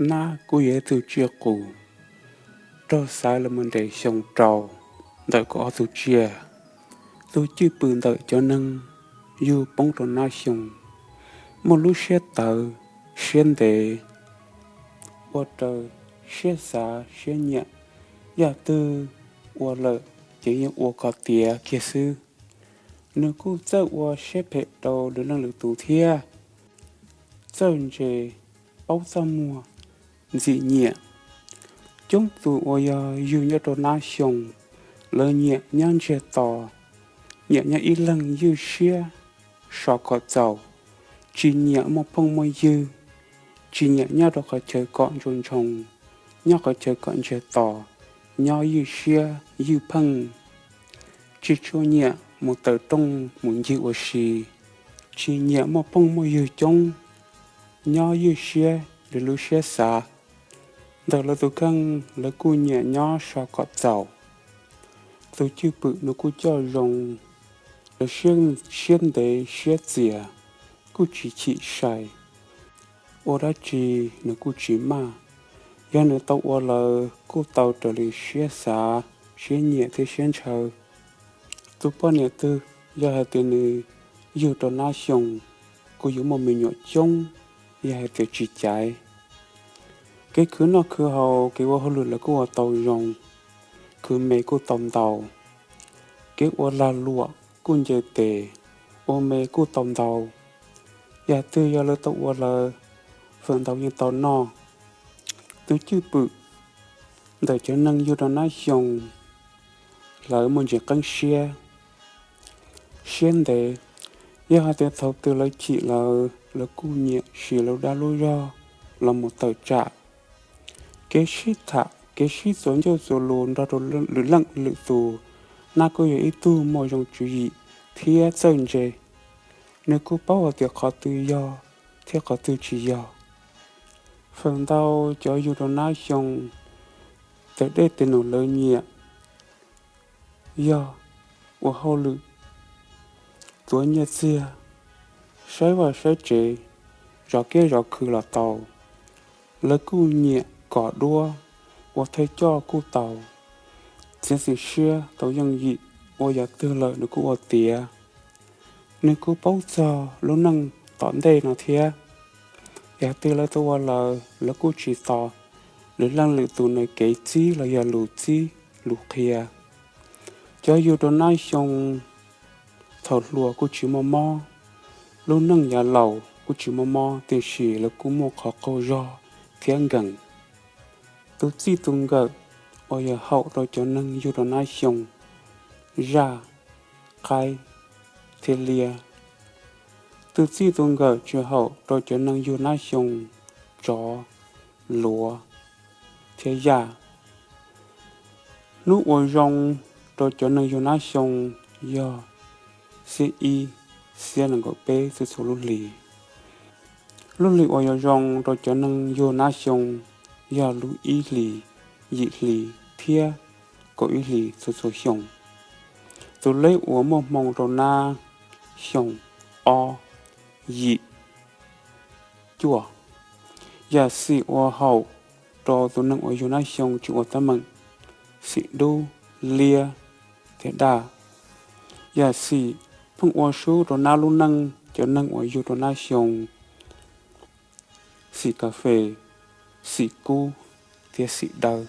Nab kuj yog ib tug tsiaj qus, raug xaiv los mus nres xyoo rau ntawm kaum ob tug tsiaj. Tus cwj pwm ntawm cov neeg yug poob rau Nab Xyooj muaj lub siab tawv, siab ntev, ua raws siab xav siab nyiam, yam twg ua lawm ces yeej ua kom tiav kiag xwb. Nws kuj txawj ua siab phem rau lwm leej lwm tus thiab, txawj ntse, paub txaj muag, ntxim nyiam. Coob tus uas yog yug nyob rau Nab Xyooj, lawv nyiam nyob ntsiag to, nyiam nyob ib leeg ywj siab so kom txaus, tsis nyiam muaj phooj muaj ywg, tsis nyiam nyob rau qhov chaw kom ntsoov ntshoo, nyob qhov chaw kom ntsiag to, nyob ywj siab ywj pheej, tsis tshua nyiam mus tawm rooj mus ncig ua si, tsis nyiam muaj phooj muaj ywg coob, nyob ywj siab li lub siab xav. Ntawm lawv tus kheej lawv kuj nyiam nyob so kom txaus. Tus cwj pwm nws kuj coj zoo, lawv siab ntev siab txias, kuj tsis chim sai, ua dab tsi nws kuj tsis maj. Yog nws tau ua lawm kuj tau raws li siab xav siab nyiam thiab siab ntshaw. Tus poj niam twg yog hais tias nws yug rau Nab Xyooj kuj yuav muaj me nyuam coob, yog hais tias tsis caiv. Kev khwv noj khwv haus, kev ua hauj lwm lawv kuj ua tau zoo, khwv me kuj tau ntau, kev ua lag luam kuj nce tes, ua me kuj tau ntau. Yam twg yog lawv tau ua lawm, feem ntau yeej tau noj. Tus cwj pwm ntawm cov neeg yug rau Nab Xyooj, lawv muaj ntsis qeeb siab, siab ntev. Yog hais tias thaum twg lawv chim lawm, lawv kuj nyiam siv lawv dab lub zog los mus tawm tsam. Kev sib tham, kev sib txuas ncauj txuas lus nrog rau lwm leej lwm tus, Nab kuj yog ib tug muaj zoo tswv yim thiab txawj ntse. Nws kuj paub hais tias qhov twg yog thiab qhov twg tsis yog. Feem ntau cov yug rau Nab Xyooj, tes dej tes num lawv nyiam yog ua hauj lwm, tuav nyiaj txiag, saib vaj saib tsev, zov kiab zov khw los tau. Lawv kuj nyiam kom duab, ua thawj coj kuj tau, txiav txim siab tau yooj yim, ua yam twg lawm nws kuj ua tiav. Nws kuj paub txog lub neej tom ntej no thiab. Yam twg lawv tau ua lawm, lawv kuj tsis tos lwm leej lwm tus nws kev txib los yog lus txib lus qhia. Cov yug rau Nab Xyooj, thaum hluas kuj tsis muaj mob, lub neej yav laus kuj tsis muaj mob, tiam sis lawv kuj muaj qhov qaug zog thiab nkees. Tus txij tus nkawm uas yog haum rau cov neeg yug rau Nab Xyooj, zaj, qaib, thiab liab. Tus txij tus nkawm tsis haum rau cov neeg yug Nab Xyooj, tsov, luav, thiab yaj. Hnub ua zoo rau cov neeg yug Nab Xyooj yog xiab ib, xiab nees nkaum peb txhua txhua lub hlis. Lub hlis uas yuav zoo rau cov neeg yug Nab Xyooj yog lub ib hlis, yim hlis thiab kaum ib hlis txhua txhua xyoo. Tus leb uas muaj hmoo rau Nab Xyooj, ob, yim, cuaj. Yam xim uas haum rau tus neeg uas yug Nab Xyooj tsis ua teeb meem, xim dub, liab, thiab daj. Yam xim pheej ua sub rau Nab lub neej cov neeg uas yug rau Nab Xyooj, xim kas fes, xim kub, thiab xim dawb.